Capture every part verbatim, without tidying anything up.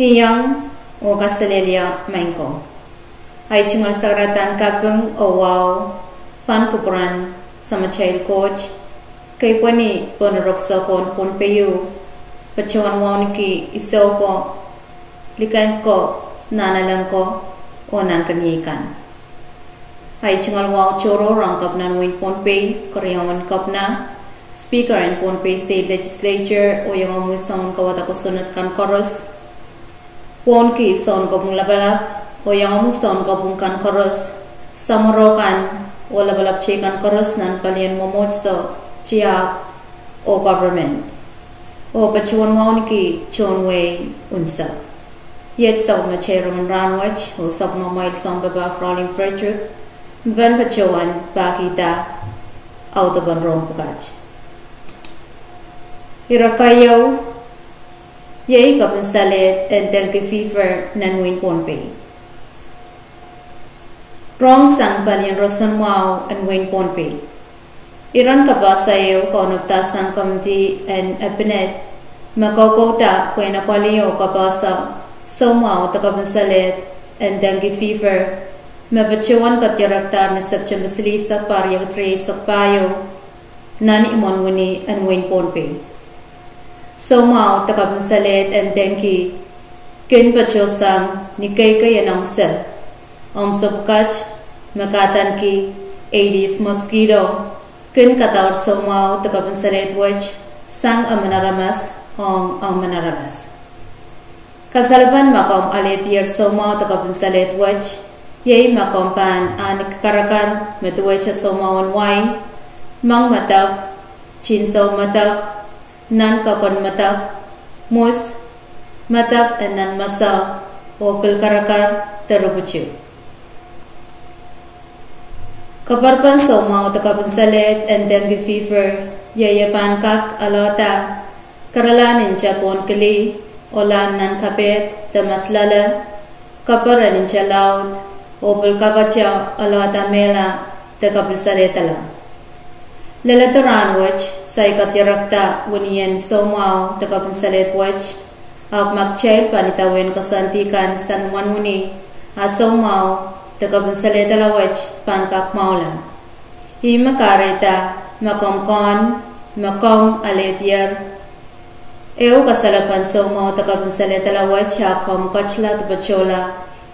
Iang oh kaselehlie maing ko. Ahi tungoal sakaradahn kaping oh wahu pahn kupwuren Samatail Koht, keipweni pohn rukso ko en Pohnpei, patohwan wauneki isou ko, likan ko, nahnalek ko, oh nahnken ieikan. Ahi tungoal wahu tohrohr ong Kepina en wehin Pohnpei, keriaun Kepina, Speaker en Pohnpei State Legislature, oh iangahki soun kawada kosonned kan koaros, wauneki sounkopwung lapalap, oh iangahki sounkopwung kan koaros, samworo kan, oh lapalap teikan koaros nan palien mwomwohdiso, tiahk, oh government, oh patohwan wauneki tohn wehi unsek. Iet sapwellimatail rongen rahnwet oh sapwellimamwail sounpapah Fraulein Frederick, me pahn patohwan pahkihda audepen rohng pwukat. Ire keieu, iei kepin salehd en dengue fever nan wehin Pohnpei. Rohng sang palien roson mwahu en wehin Pohnpei. Iren kapehse ehu kaunopdahsang komidi en Epinet, me kokouda pwein apwalih oh kapehse soumwahu de kepin salehd en dengue fever, me patohwan kadierekdahr ni September silihsek, pahr riekid rieisek pahieu, nan imwen wini en wehin Pohnpei. Soumwahu de kepin salehd en dengue kin patohsang ni keikei en amwse. Amwse pwukat, me kahdaneki Aedes mosquito, kin kadaur soumwahu de kepin salehd wet sang emen aramas ong emen aramas. Kasalepen ma komw alehdier soumwahu de kepin salehd wet, iei ma komw pahn ahneki karakar me duwehte soumwahu en wai, moang medek, tinsou medek, nan kakon medek, mwus, medek en nan mese, oh kilkarakar de rubutu. Keperpen soumwahu de kepin salehd en dengue fever, iei e pahn kak alehda kerala ninte pohn kili, oh lahn nan kapehd de maslala, keper en ninte laud, oh pil kakete alehda mehla de kepin salehdala. Leledo rahnwet, saikadirekda winien soumwahu de kepin salehd wet, ahpw ma kitail pahn idawehn koasoandi kan sang imwen wini, a soumwahu de kepin salehdala wet pahn kak mwahula. Ih me kahrehda ma komw kehn, ma komw alehdier ehu kasalepen soumwahu de kepin salehdala wet, a komw ketila de patohla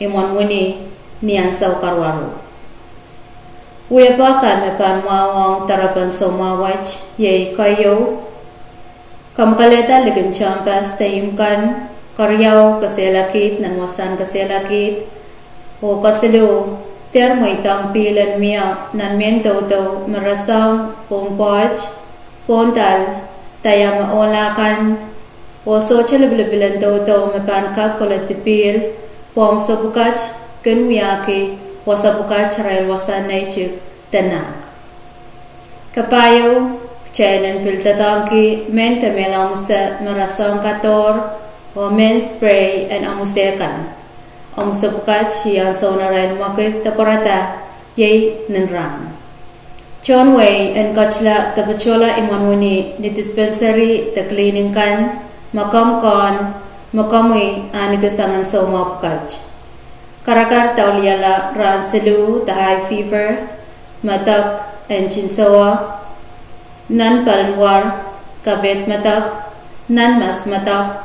imwen wini ni ansou karuwaru. Wiepe kan me pahn mwahu ong darepen soumwahu wet, iei keieu, kamwakelehda likin tehnpas de ihmw kan, keriau, kesehlakihd nan wasahn kesehlakihd, oh kesiluh, dehr mweidohng pihl en mie nan mehn doudou me rasehng pohn pwoat, pohn dal, dahme ohla kan, oh sohte lipilipil en doudou me pahn kak koledi pihl, pwe amwse pwukat kin wiahki wasa pwukat arail wasahn neitik de nahk. Kapahieu, kitail en pil doadoahngki mehn kemehla amwse me rasehng kadoar, oh mehn spray en amwse kan. Amwse pwukat iei ansoun arail mwekid de pwarada, iei nin rahn. Tohn wehi en ketila de patohla imwen wini ni dispensary de clinic kan, ma komw kehn, ma komwi ahneki soangen soumwahu pwukat. Karakar dauliala rahn siluh de high fever, medek en tinsowa, nan paliwar, kapehd medek, nan mas medek,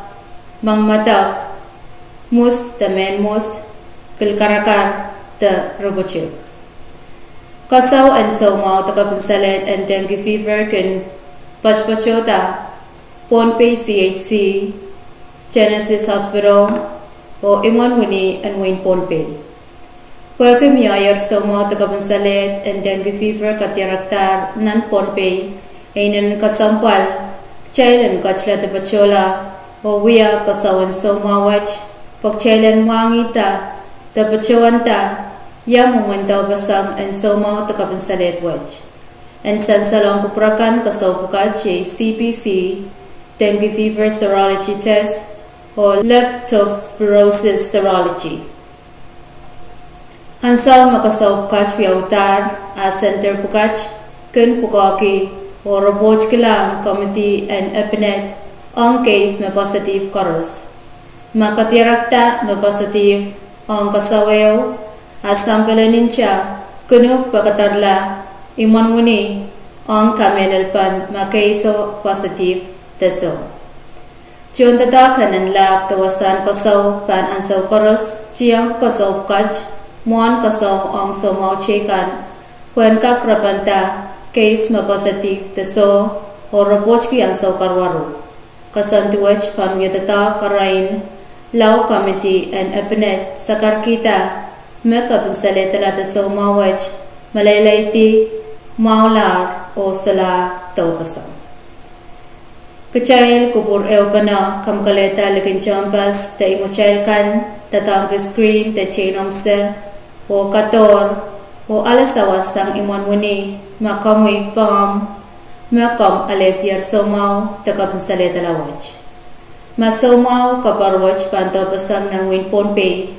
moang medek, mwus de mehn mwus, kilkarakar de rubutu. Kesou en soumwahu de kepin salehd en dengue fever kin patopatohda Pohnpei C H C, Genesis Hospital, oh imwen wini en wehin Pohnpei. Pwehki miehier soumwahu de kepin salehd en dengue fever kadirekdahr nan Pohnpei, e inenen kesempwal kitail en ketila de patohla oh wia kesou en soumwahu wet, pwe kitail en mwahngihda de patohwanda ia mwomwen doupeseng en soumwahu de kepin salehd wet. En sansalong kupwur akan kesou pwukat iei C P C, dengue fever serology test, oh leptospirosis serology. Ansou me kesou pwukat wiaudahr, a center pwukat kin pwukoahki oh report kilang komidi en Epinet ong case me positive koaros. Ma kadirekda me positive ong kasaweo, a sampele nta, kunuk pakadarla imwen wini ong kamehlelpen ma keiso positive de soh. Tohndoadoahk en lab de wasahn kasaweo pahn ansou koaros tieng kasaweo pwukat mwohn kasaweo ong soumwahu teikan pwehn kak rapanda keis me positive de soh oh repwohtki ansou karuwaru. Koasoandi wet pahn wia doadoahk arail lao komidi en Epinet sakarkihda me kepinsalehda de soumwahu wet meleilei di, mwahulahr oh solahr doupwoson. Kitail kupwur ehupene kamwakelehda likin tehnpas de imwatail kan, doadoahngki screen de teinomwse oh kadohr oh ale sawas sang imwen wini ma komwi pahmw me komw alehdier soumwahu de kepinsalehda wet. Ma soumwahu kapwor wet pahn doupwosong nan wehin Pohnpei,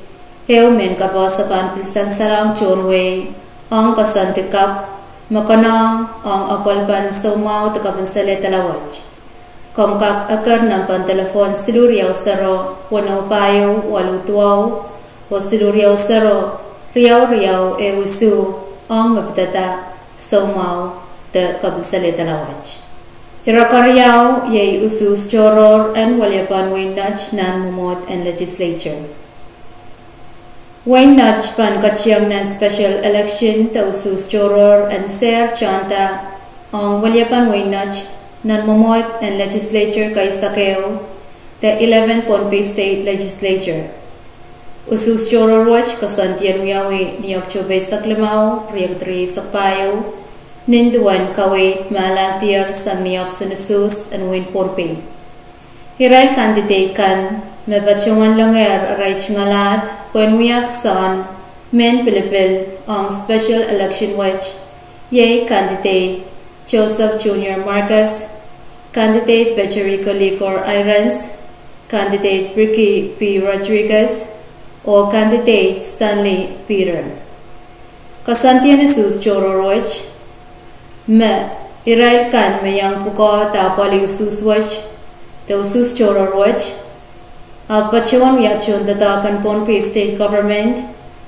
ehu mehn kapehse pahn pil sansalohng tohn wehi ong koasoandi kapw me konehng ong apwalipen soumwahu de kepinsalehda wet. Komw kak eker nempen delepwohn siluh riau sero weneu pahieu waluh duwau oh siluh riau sero riau riau ehu isuh ong me pidada soumwahu de kepinsalehda wet. Ire keriau iei usuhs tohrohr en weliepen wehin Nett nan mwomwohd en legislature. Wehin Nett pahn kationg nan special election de usuhs tohrohr en sehr tanda ong weliepen wehin Nett nan mwomwohd en legislature kaisakeo de eleven Pohnpei State Legislature. Usuhs tohrohr wet koasoandien wiawi ni Oktohpe eisek limau, riekid rieisek pahieu, nin duwen kaweid me alahldier sang ni ohpis en usuhs en wehin Pohnpei. Irail candidate kan me patohwan longehr arail tungoal ahd pwehn wia kisehn mehn pilipil ong special election wet iei candidate Joseph Junior Marcus, candidate Peterico Likor Irons, candidate Ricky P. Rodriguez, oh candidate Stanley Peter. Koasoandien usuhs tohrohr wet me irail kan me iang pwukoa de apwalih usuhs wet de usuhs tohrohr wet, ahpw patohwan wia tohndoadoahk en Pohnpei State Government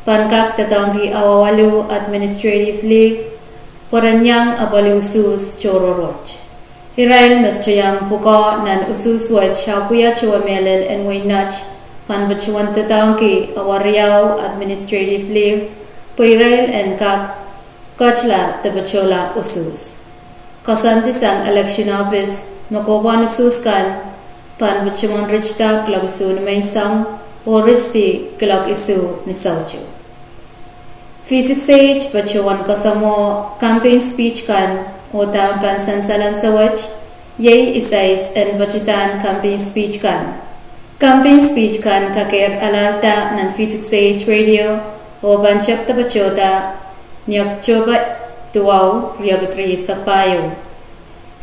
pahn kak doadoahngki awa waluh administrative leave pwe ren iang apwalih usuhs tohrohr wet. Irail me sohte iang pwukoa nan usuhs wet ahpw wia towe mehlel en wehin Nett pahn patohwan doadoahngki awa riau administrative leave pwe irail en kak ketla de patohla usuhs. Koasoandi sang election ohpis me kohwahn usuhs kan pahn patohwan ritida kuloak isuh nimenseng oh ritidi kuloak isuh ni soutik. V six A H patohwan kasamwo campaign speech kan oh dahme pahn sansal ansou wet iei isais en patohdan campaign speech kan. Campaign speech kan kakehr alahlda nan V six A H radio oh pahn tepda patohda ni Oktohpe duwau, riekid rieisek pahieu.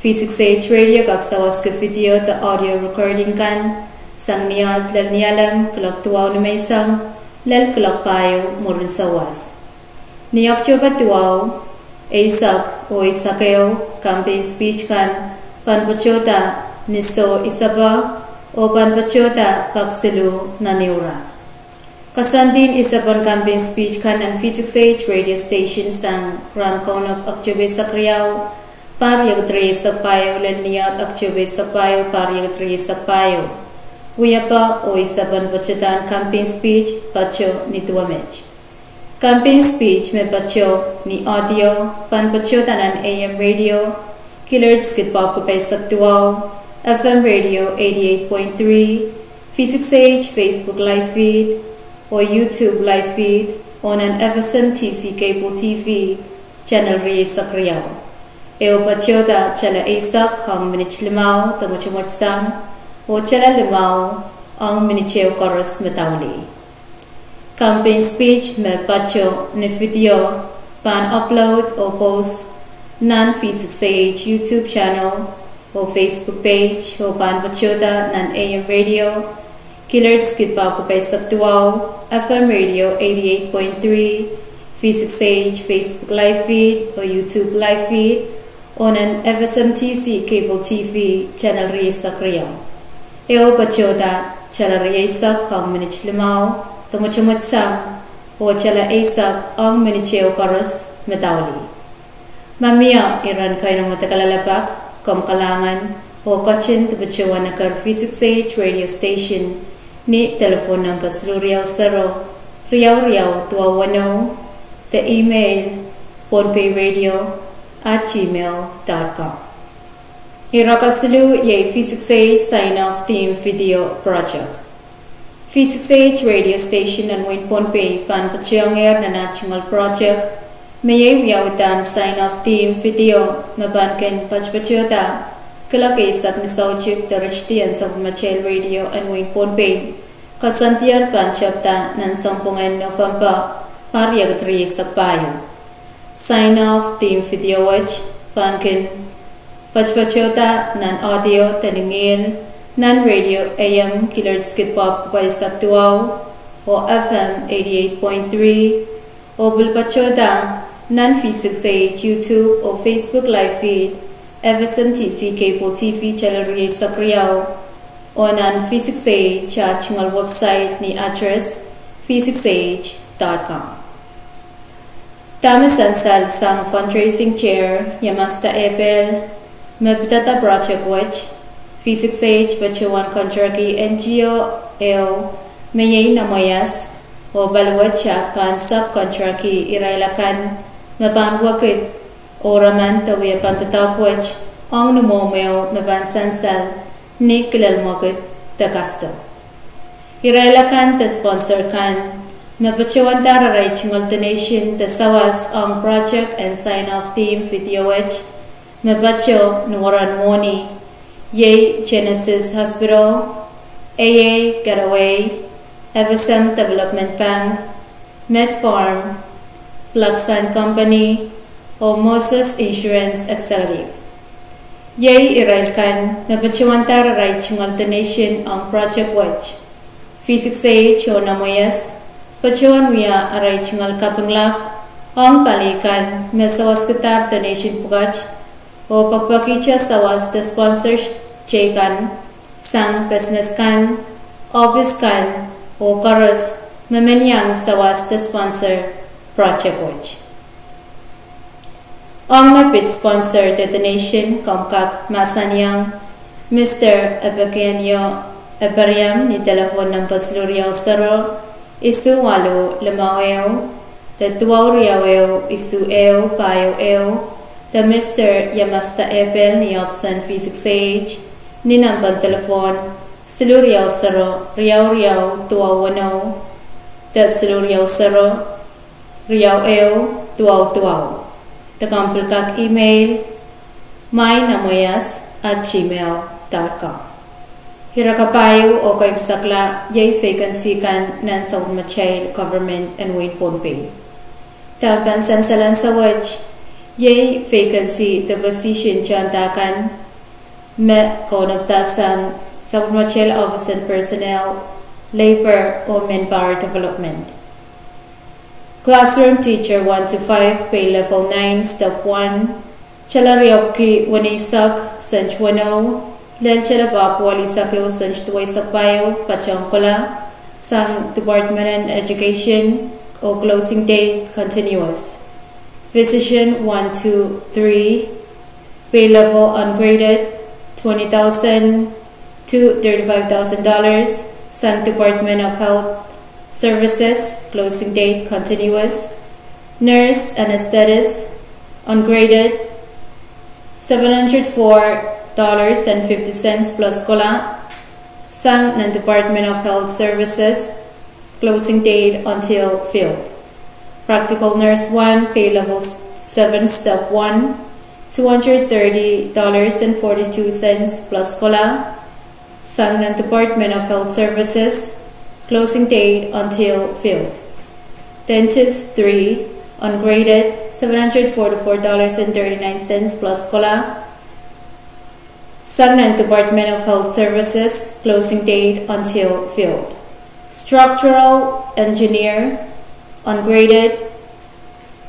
V six A H radio kak sawaski video de audio recording kan sang ni aht lel Nialem kuloak duwau nimenseng lel kuloak pahieu mwurin sawas. Ni Oktohpe duwau, eisek oh eisek ehu, campaign speech kan pahn patohda ni soh isepe oh pahn patohda pak siluh nan ehu rahn. Koasoandien isepen campaign speech kan nan V six A H radio station sang rahn Kaunop Oktohpe eisek riau, pahr riekid rieisek pahieu lel ni aht Oktohpe eisek pahieu, pahr riekid rieisek pahieu. Wiepe oh isepen patohdan campaign speech patoh ni duwe met. Campaign speech me patoh ni audio pahn patohda nan A M radio, Kilir Skidpop kupeisek duwau, F M radio eighty-eight point three, V six A H Facebook live feed, oh YouTube live feed, oh nan F S M T C cable T V channel rieisek riau. Ehu patohda tala eisek ong minit limau de mwotomwot sang, oh tala limau ong minit ehu koaros me daulihl. Campaign speech me patoh ni video pahn upload oh post nan V six A H YouTube channel oh Facebook page oh pahn patohda nan A M radio, Kilir Skidpop kupeisek duwau, F M radio eighty-eight point three, V six A H Facebook live feed oh YouTube live feed, oh nan F S M T C cable T V channel rieisek riau. Ehu patohda tala rieisek ong minit limau de mwotomwot sang, oh tala eisek ong minit ehu koaros me dawli. Ma mie iren keinemwe de kalelapak, komw kalahngan oh ketin dipwisou wan eker V six H radio station ni telephone number siluh riau sero, riau riau duwau weneu, de email pohnpei radio at gmail dot com. Ire kesiluh iei V six H sign off theme video project. V six H radio station en wein Pohnpei pahn patohwangehr nan ah tungoal project me iei wiawi en sign off theme video me pahn kin patopatohda kilel eisek ni soutik de ritidi en sapwellimatail radio en wein Pohnpei. Koasoandier pahn tepda nan sounpwong en November pahr riekid rieisek pahieu. Sign off theme video wet pahn kin patopatohda nan audio de lingehl nan radio A M Kilohertz kid pahp kupwai eisek duwau oh F M eighty-eight point three, oh pil patohda nan V six H YouTube oh Facebook live feed, F S M T C cable T V channel rieisek riau, oh nan V six H ah tungoal website ni address V six H dot com. Dahme sansal sang fundraising chair Yamasta Abel me pidada project wet, V six H patohwan contractki N G O ehu me iei Namweias, oh pali wet ah pahn subcontractki irail akan me pahn wekid oh raman de wia pahn doadoahk wet ong ni mwomw ehu me pahn sansal ni kilel mwekid de kasdo. Irail akan de sponsor kan me patohwandahr arail tungoal donation de sawas ong project en sign off theme video wet me patoh ni weren mwohni iei Genesis Hospital, A A Getaway, F S M Development Bank, Med Pharm, Black Sign Company, oh Moses Insurance Executive. Iei irail kan me patohwandahr arail tungoal donation ong project wet. V six H oh Namweias patohwan wia arail tungoal kapinglap ong pali kan me sawaskidahr donation pwukat, oh pekipekihte sawas de sponsor teikan sang business kan, ohpis kan, oh koaros me men iang sawas de sponsor project wet. Ong me pid sponsor de donation komw kak mahsanihong Mister Epigenio Eperiam ni telephone number siluh riau sero, isuh waluh limau ehu, de duwau riau ehu isuh ehu pahieu ehu, de Mister Yamasta Abel ni ohpis en V six H ni nempehn telephone siluh riau sero, riau riau duwau weneu, de siluh riau sero, riau ehu duwau duwau. De komw pil kak email my namweias at gmail dot com. Ire kapahieu oh keimwseklahn iei vacancy kan nan sapwellimatail government en wehin Pohnpei. Dahme pahn sansal ansou wet, iei vacancy de position tehnda kan me kaunopada sang sapwellimatail Office of Personnel, Labor oh Manpower Development. Classroom teacher one to five, pay level nine, step one. Tala riepwiki weneisek sent weneu, lel tala pahr pwuhal eisek ehu sent duweisek pahieu patohwan kohla, sang Department of Education, oh closing date continuous. Physician one to three, pay level ungraded, twenty thousand to thirty-five thousand dollars, sang Department of Health Services, closing date continuous. Nurse anesthetist, ungraded, seven hundred four dollars and fifty cents plus kohla, sang nan Department of Health Services, closing date until filled. Practical nurse one, pay level seven, step one, two hundred thirty dollars and forty-two cents plus kohla, sang nan Department of Health Services, closing date until filled. Dentist three, ungraded, seven hundred forty-four dollars and thirty-nine cents plus kohla, sang nan Department of Health Services, closing date until filled. Structural engineer, ungraded,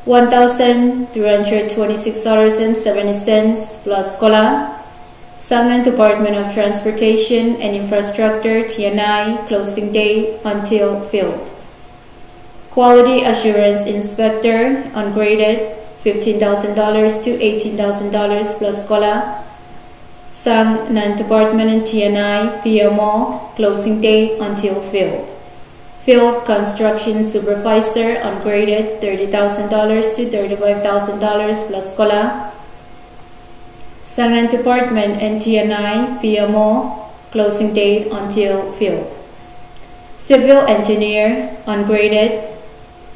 one thousand three hundred twenty-six dollars and seventy cents plus kohla, Sangnen Department of Transportation and Infrastructure, T and I, closing date until filled. Quality Assurance Inspector, ungraded, fifteen thousand dollars to eighteen thousand dollars plus cola. Sang nan Department en T and I, P M O, closing date until filled. Field Construction Supervisor, ungraded, thirty thousand dollars to thirty-five thousand dollars plus cola. Sang nan Department en T and I, P M O, closing date until filled. Civil Engineer, ungraded,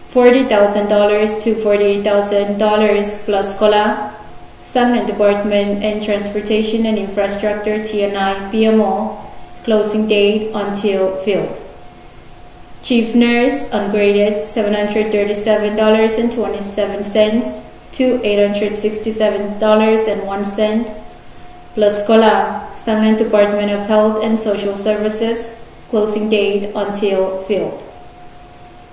forty thousand dollars to forty-eight thousand dollars plus cola. Sang nan Department en Transportation and Infrastructure, T and I, P M O, closing date until filled. Chief Nurse, ungraded, seven hundred thirty-seven dollars and twenty-seven cents to eight hundred sixty-seven dollars and one cent plus cola. Sang nan Department of Health and Social Services, closing date until filled.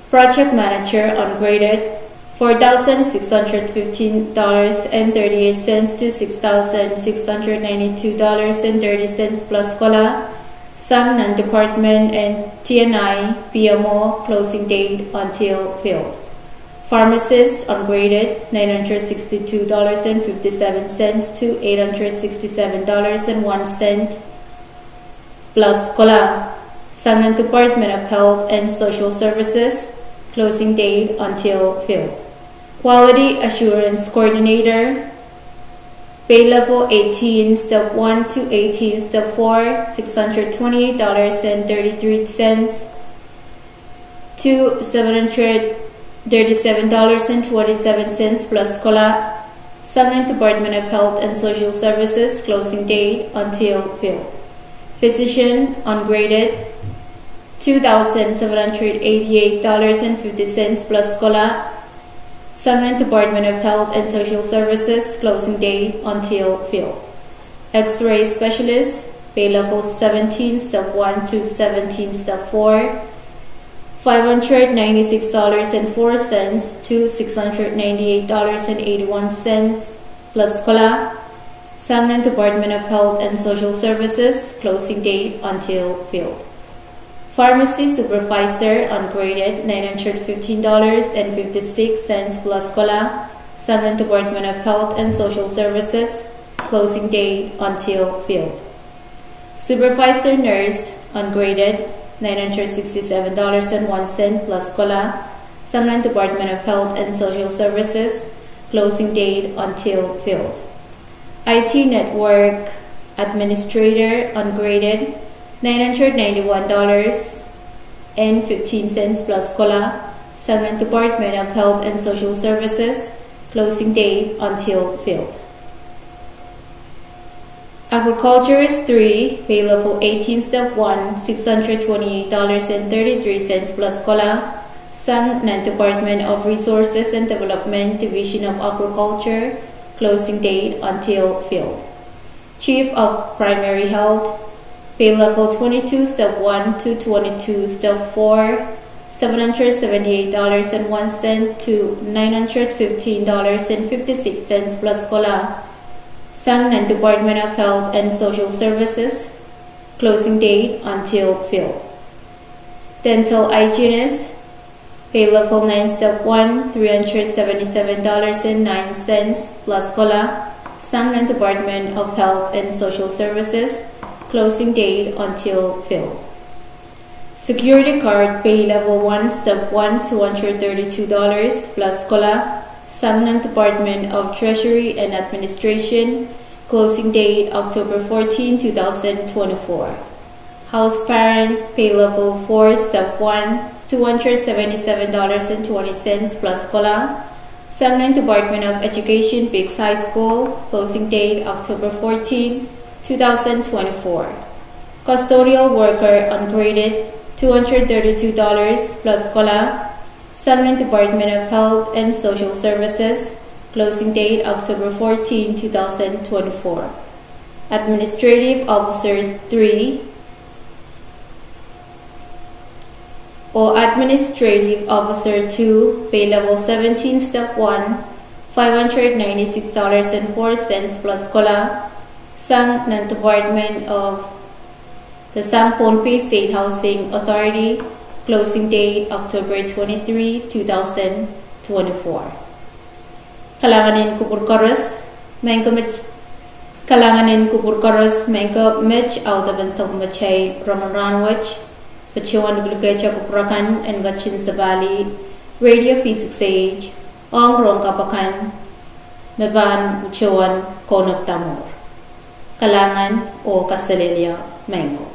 Project Manager, ungraded, four thousand six hundred fifteen dollars and thirty-eight cents to six thousand six hundred ninety-two dollars and thirty cents plus cola. Sang nan Department en T and I, P M O, closing date until filled. Pharmacist, ungraded, nine hundred sixty-two dollars and fifty-seven cents to eight hundred sixty-seven dollars and one cent plus cola. Sang nan Department of Health and Social Services, closing date until filled. Quality Assurance Coordinator, pay level eighteen, step one to eighteen, step four, six hundred twenty-eight dollars and thirty-three cents to seven hundred thirty-seven dollars and twenty-seven cents plus cola. Sang nan Department of Health and Social Services, closing date until filled. Physician, ungraded, two thousand seven hundred eighty-eight dollars and fifty cents plus cola. Sang nan Department of Health and Social Services, closing date until filled. X-ray Specialist, pay level seventeen, step one to seventeen, step four, five hundred ninety-six dollars and four cents to six hundred ninety-eight dollars and eighty-one cents plus cola. Sang nan Department of Health and Social Services, closing date until filled. Pharmacy Supervisor, ungraded, nine hundred fifteen dollars and fifty-six cents plus cola. Sang nan Department of Health and Social Services, closing date until filled. Supervisor Nurse, ungraded, nine hundred sixty-seven dollars and one cent plus cola. Sang nan Department of Health and Social Services, closing date until filled. I T Network Administrator, ungraded, nine hundred ninety-one dollars and fifteen cents plus cola. Sang nan Department of Health and Social Services, closing date until filled. Agriculturist three, pay level eighteen, step one, six hundred twenty-eight dollars and thirty-three cents plus cola. Sang nan Department of Resources and Development, Division of Agriculture, closing date until filled. Chief of Primary Health, pay level twenty-two, step one to twenty-two, step four, seven hundred seventy-eight dollars and one cent to nine hundred fifteen dollars and fifty-six cents plus cola. Sang nan Department of Health and Social Services, closing date until filled. Dental Hygienist, pay level nine, step one, three hundred seventy-seven dollars and nine cents plus cola. Sang nan Department of Health and Social Services, closing date until filled. Security Guard, pay level one, step one, two hundred thirty-two dollars plus cola. Sang nan Department of Treasury and Administration, closing date October fourteen, two thousand twenty-four. House Parent, pay level four, step one, two hundred seventy-seven dollars and twenty cents plus cola. Sang nan Department of Education, Biggs High School, closing date October fourteen, two thousand twenty-four. Custodial Worker, ungraded, two hundred thirty-two dollars plus cola. Sang nan Department of Health and Social Services, closing date October fourteen, two thousand twenty-four. Administrative Officer three or Administrative Officer two, pay level seventeen, step one, five hundred ninety-six dollars and four cents plus cola. sang nan Department of the sang Pohnpei State Housing Authority, closing date October twenty-three, two thousand twenty-four. Kalahngan en kupwur koaros, maing ko met, kalahngan en kupwur koaros, maing ko met audepen sapwellimatail rongen rahnwet, patohwan lukelukehte kupwur akan en ketin sapahl radio V six eight, ong rohng kapw akan me pahn patohwan kaunopada mour. Kalahngan oh kaselehlie maing ko.